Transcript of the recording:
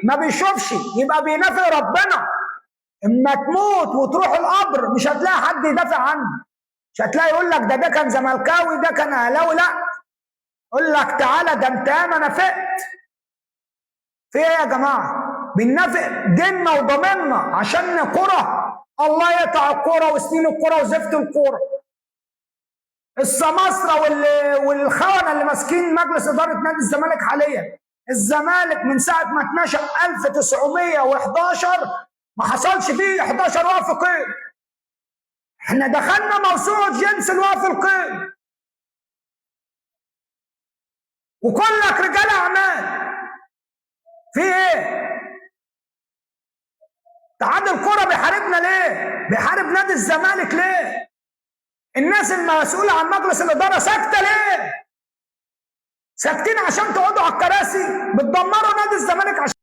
ما بيشوفش، يبقى بينافق ربنا. اما تموت وتروح القبر مش هتلاقي حد يدافع عنه، مش هتلاقي يقول لك ده كان زملكاوي، ده كان اهلاوي، لا، يقول لك تعالى ده انت ياما نافقت. في ايه يا جماعة؟ بننافق ديننا وضميرنا عشان كرة. الله يقطع الكورة وسنين الكورة وزفت الكورة. السماسره والخونه اللي ماسكين مجلس ادارة نادي الزمالك حاليا. الزمالك من ساعة ما اتنشأ 1911 ما حصلش فيه 11 وقف قيد. احنا دخلنا موسوعة جنس الوقف القيد. وكلك رجال اعمال. في ايه؟ اتحاد الكرة بيحاربنا ليه؟ بيحارب نادي الزمالك ليه؟ الناس المسؤولة عن مجلس الإدارة ساكتة ليه؟ ساكتين عشان تقعدوا على الكراسي؟ بتدمروا نادي الزمالك عشان